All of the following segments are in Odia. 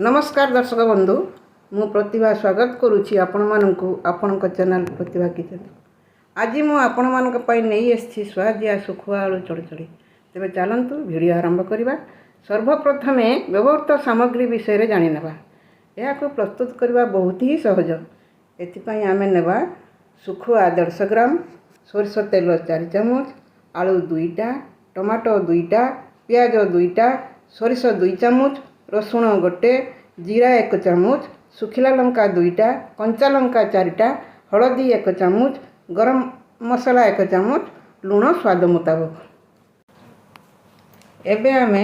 ନମସ୍କାର ଦର୍ଶକ ବନ୍ଧୁ, ମୁଁ ପ୍ରତିଭା ସ୍ୱାଗତ କରୁଛି ଆପଣମାନଙ୍କୁ ଆପଣଙ୍କ ଚ୍ୟାନେଲ୍ ପ୍ରତିଭା କିଚେନ୍। ଆଜି ମୁଁ ଆପଣମାନଙ୍କ ପାଇଁ ନେଇ ଆସିଛି ସୁଆଦିଆ ଶୁଖୁଆ ଆଳୁ ଚଡ଼ଚଡ଼ି। ତେବେ ଚାଲନ୍ତୁ, ଭିଡ଼ିଓ ଆରମ୍ଭ କରିବା। ସର୍ବପ୍ରଥମେ ବ୍ୟବହୃତ ସାମଗ୍ରୀ ବିଷୟରେ ଜାଣିନେବା। ଏହାକୁ ପ୍ରସ୍ତୁତ କରିବା ବହୁତ ହି ସହଜ। ଏଥିପାଇଁ ଆମେ ନେବା ଶୁଖୁଆ 150 ଗ୍ରାମ, ସୋରିଷ ତେଲ 4 ଚାମଚ, ଆଳୁ ଦୁଇଟା, ଟମାଟୋ ଦୁଇଟା, ପିଆଜ ଦୁଇଟା, ସୋରିଷ 2 ଚାମଚ, ରସୁଣ ଗୋଟେ, ଜିରା 1 ଚାମଚ, ଶୁଖିଲା ଲଙ୍କା ଦୁଇଟା, କଞ୍ଚା ଲଙ୍କା ଚାରିଟା, ହଳଦୀ 1 ଚାମଚ, ଗରମ ମସଲା 1 ଚାମଚ, ଲୁଣ ସ୍ୱାଦ ମୁତାବକ। ଏବେ ଆମେ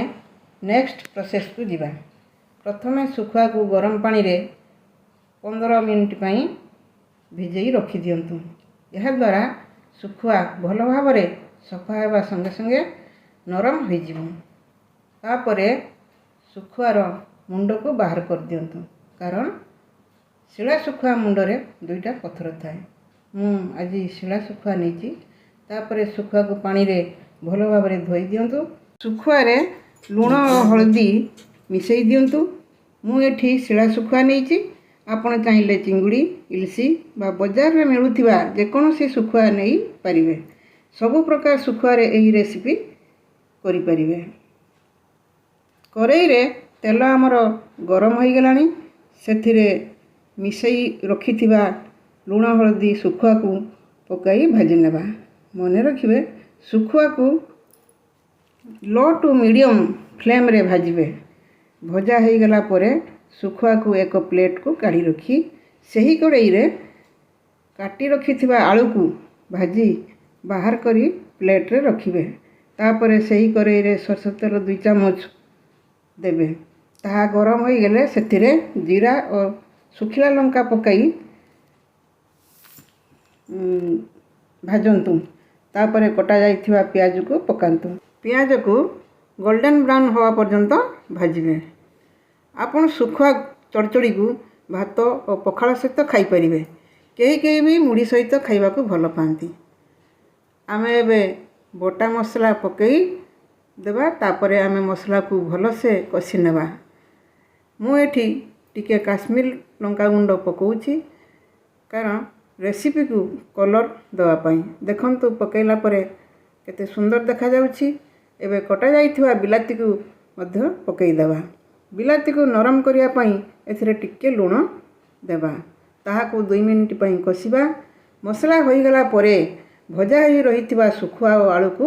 ନେକ୍ସଟ ପ୍ରୋସେସକୁ ଯିବା। ପ୍ରଥମେ ଶୁଖୁଆକୁ ଗରମ ପାଣିରେ 15 ମିନିଟ୍ ପାଇଁ ଭିଜେଇ ରଖିଦିଅନ୍ତୁ। ଏହାଦ୍ୱାରା ଶୁଖୁଆ ଭଲ ଭାବରେ ସଫା ହେବା ସଙ୍ଗେ ସଙ୍ଗେ ନରମ ହୋଇଯିବ। ତାପରେ ଶୁଖୁଆର ମୁଣ୍ଡକୁ ବାହାର କରିଦିଅନ୍ତୁ, କାରଣ ଶିଳା ଶୁଖୁଆ ମୁଣ୍ଡରେ ଦୁଇଟା ପଥର ଥାଏ। ମୁଁ ଆଜି ଶିଳା ଶୁଖୁଆ ନେଇଛି। ତାପରେ ଶୁଖୁଆକୁ ପାଣିରେ ଭଲ ଭାବରେ ଧୋଇ ଦିଅନ୍ତୁ। ଶୁଖୁଆରେ ଲୁଣ ଓ ହଳଦୀ ମିଶାଇ ଦିଅନ୍ତୁ। ମୁଁ ଏଠି ଶିଳା ଶୁଖୁଆ ନେଇଛି। ଆପଣ ଚାହିଁଲେ ଚିଙ୍ଗୁଡ଼ି, ଇଲିଶି ବା ବଜାରରେ ମିଳୁଥିବା ଯେକୌଣସି ଶୁଖୁଆ ନେଇପାରିବେ। ସବୁ ପ୍ରକାର ଶୁଖୁଆରେ ଏହି ରେସିପି କରିପାରିବେ। କରେଇରେ ତେଲ ଆମର ଗରମ ହୋଇଗଲାଣି। ସେଥିରେ ମିଶାଇ ରଖିଥିବା ଲୁଣ ହଳଦୀ ଶୁଖୁଆକୁ ପକାଇ ଭାଜି ନେବା। ମନେ ରଖିବେ, ଶୁଖୁଆକୁ ଲୋ ଟୁ ମିଡ଼ିୟମ୍ ଫ୍ଲେମ୍ରେ ଭାଜିବେ। ଭଜା ହୋଇଗଲା ପରେ ଶୁଖୁଆକୁ ଏକ ପ୍ଲେଟ୍କୁ କାଢ଼ି ରଖି ସେହି କଡ଼େଇରେ କାଟି ରଖିଥିବା ଆଳୁକୁ ଭାଜି ବାହାର କରି ପ୍ଲେଟ୍ରେ ରଖିବେ। ତାପରେ ସେହି କରେଇରେ ସୋରିଷ ତେଲ 2 ଚାମଚ ଦେବେ। ତାହା ଗରମ ହୋଇଗଲେ ସେଥିରେ ଜିରା ଓ ଶୁଖିଲା ଲଙ୍କା ପକାଇ ଭାଜନ୍ତୁ। ତାପରେ କଟା ଯାଇଥିବା ପିଆଜକୁ ପକାନ୍ତୁ। ପିଆଜକୁ ଗୋଲ୍ଡେନ୍ ବ୍ରାଉନ୍ ହେବା ପର୍ଯ୍ୟନ୍ତ ଭାଜିବେ। ଆପଣ ଶୁଖୁଆ ଚଡ଼ଚଡ଼ିକୁ ଭାତ ଓ ପଖାଳ ସହିତ ଖାଇପାରିବେ। କେହି କେହି ବି ମୁଢ଼ି ସହିତ ଖାଇବାକୁ ଭଲ ପାଆନ୍ତି। ଆମେ ଏବେ ବଟା ମସଲା ପକାଇ ଦେବା। ତାପରେ ଆମେ ମସଲାକୁ ଭଲସେ କଷି ନେବା। ମୁଁ ଏଠି ଟିକେ କାଶ୍ମୀର ଲଙ୍କାଗୁଣ୍ଡ ପକାଉଛି, କାରଣ ରେସିପିକୁ କଲର୍ ଦେବା ପାଇଁ। ଦେଖନ୍ତୁ, ପକାଇଲା ପରେ କେତେ ସୁନ୍ଦର ଦେଖାଯାଉଛି। ଏବେ କଟା ଯାଇଥିବା ବିଲାତିକୁ ମଧ୍ୟ ପକାଇଦେବା। ବିଲାତିକୁ ନରମ କରିବା ପାଇଁ ଏଥିରେ ଟିକେ ଲୁଣ ଦେବା। ତାହାକୁ 2 ମିନିଟ୍ ପାଇଁ କଷିବା। ମସଲା ହୋଇଗଲା ପରେ ଭଜା ହୋଇ ରହିଥିବା ଶୁଖୁଆ ଓ ଆଳୁକୁ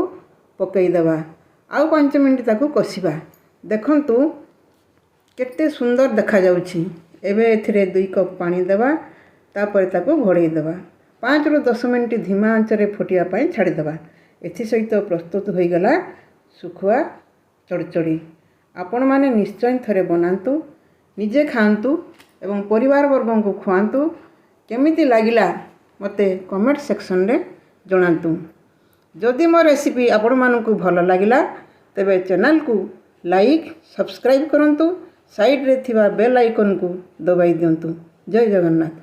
ପକାଇଦେବା। ଆଉ 5 ମିନିଟ୍ ତାକୁ କଷିବା। ଦେଖନ୍ତୁ, କେତେ ସୁନ୍ଦର ଦେଖାଯାଉଛି। ଏବେ ଏଥିରେ 2 କପ୍ ପାଣି ଦେବା। ତାପରେ ତାକୁ ଘୋଡ଼େଇ ଦେବା। 5ରୁ 10 ମିନିଟ୍ ଧିମା ଆଞ୍ଚରେ ଫୁଟିବା ପାଇଁ ଛାଡ଼ିଦେବା। ଏଥିସହିତ ପ୍ରସ୍ତୁତ ହୋଇଗଲା ଶୁଖୁଆ ଚଡ଼ଚଡ଼ି। ଆପଣମାନେ ନିଶ୍ଚୟ ଥରେ ବନାନ୍ତୁ, ନିଜେ ଖାଆନ୍ତୁ ଏବଂ ପରିବାର ବର୍ଗଙ୍କୁ ଖୁଆନ୍ତୁ। କେମିତି ଲାଗିଲା, ମୋତେ କମେଣ୍ଟ ସେକ୍ସନରେ ଜଣାନ୍ତୁ। ଯଦି ମୋ ରେସିପି ଆପଣମାନଙ୍କୁ ଭଲ ଲାଗିଲା, ତେବେ ଚ୍ୟାନେଲକୁ ଲାଇକ୍, ସବସ୍କ୍ରାଇବ୍ କରନ୍ତୁ। ସାଇଡ଼୍ରେ ଥିବା ବେଲ୍ ଆଇକନ୍କୁ ଦବାଇ ଦିଅନ୍ତୁ। ଜୟ ଜଗନ୍ନାଥ।